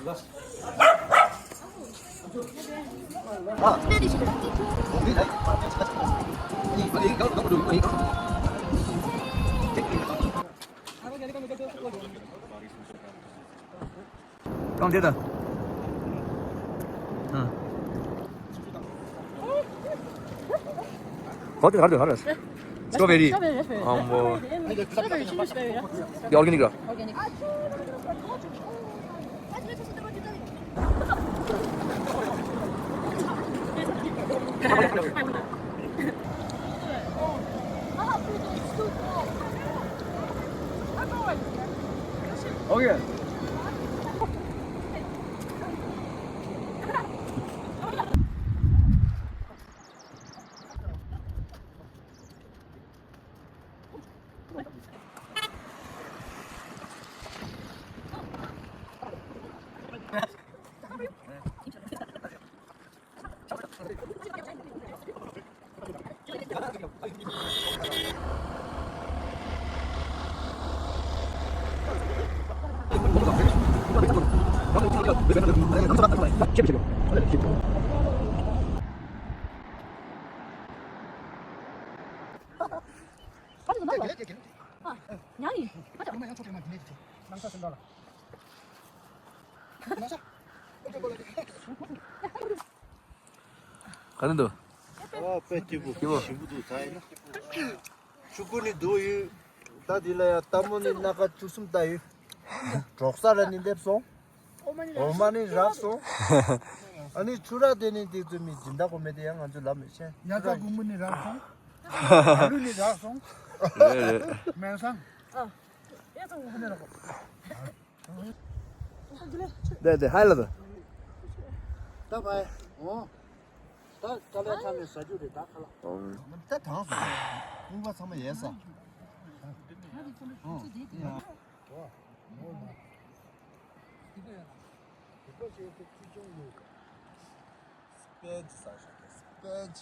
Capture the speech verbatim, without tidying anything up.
རྐང་རྗེས་དང་། ཨ། གོ་དེ་ག་རེ་འདུག་ག་རེ། སི་ཊོ་བེ་རི། སི་ཊོ་བེ་རི། ཨམ་བོ། སི་ཊོ་བེ་རི་ཆུང་ཆུང་སི་ཊོ་བེ་རི། དེ་ཨོར་གེ་ནིག་ར། ཨོར་གེ་ནིག། ཨོ་ཡེ། ག་རེ་འདུག་ཨོ་དཔེ་སྐྱིད་པོ། སྐྱིད་པོ། ཞིམ་པོ་འདུག་ད་ཡིན་ན། ཆུ་ཁོལ་ནི་འདུག་ཡོད། ད་འདི་ལ་ཡང་རྟ་མོ་ནི་སྣ་ཁ་བཅུ་གསུམ་ལྟ་ཡོད། འབྲོག་ས་ར་ནི་སླེབས་སོང་། འོ་མ་ནི་རག་སོང་། ཨ་ནི་ཆུ་རག་དེ་ནི་དེ་ཚོ་མི་སྦྱིན་བདག་གོ་མེད་དེ་ཡང་ང་ཚོ་ལབ་མི་ཤེས། ཡ་ཙ་གུང་མོ་ནི་རག་སོང་། ཨ་ལུ་ནི་རག་སོང་། རེད་རེད། མེན་སང་། ཨ། ཡ་ཙ་གུང་མོ་ནི་རག་དེ་དེ་ཧའི་ལ་དེ། ད་བའི། འོ། ད་དཀའ་ལས་ཁག་ནས་ཟ་རྒྱུ་རེད་ད་ཁ་ལག་ད་དྲངས་སོང་། རྙིང་པ་ཚང་མ་ཡལ་ས། སྤེན་ཟ་ཤག་སྤེན།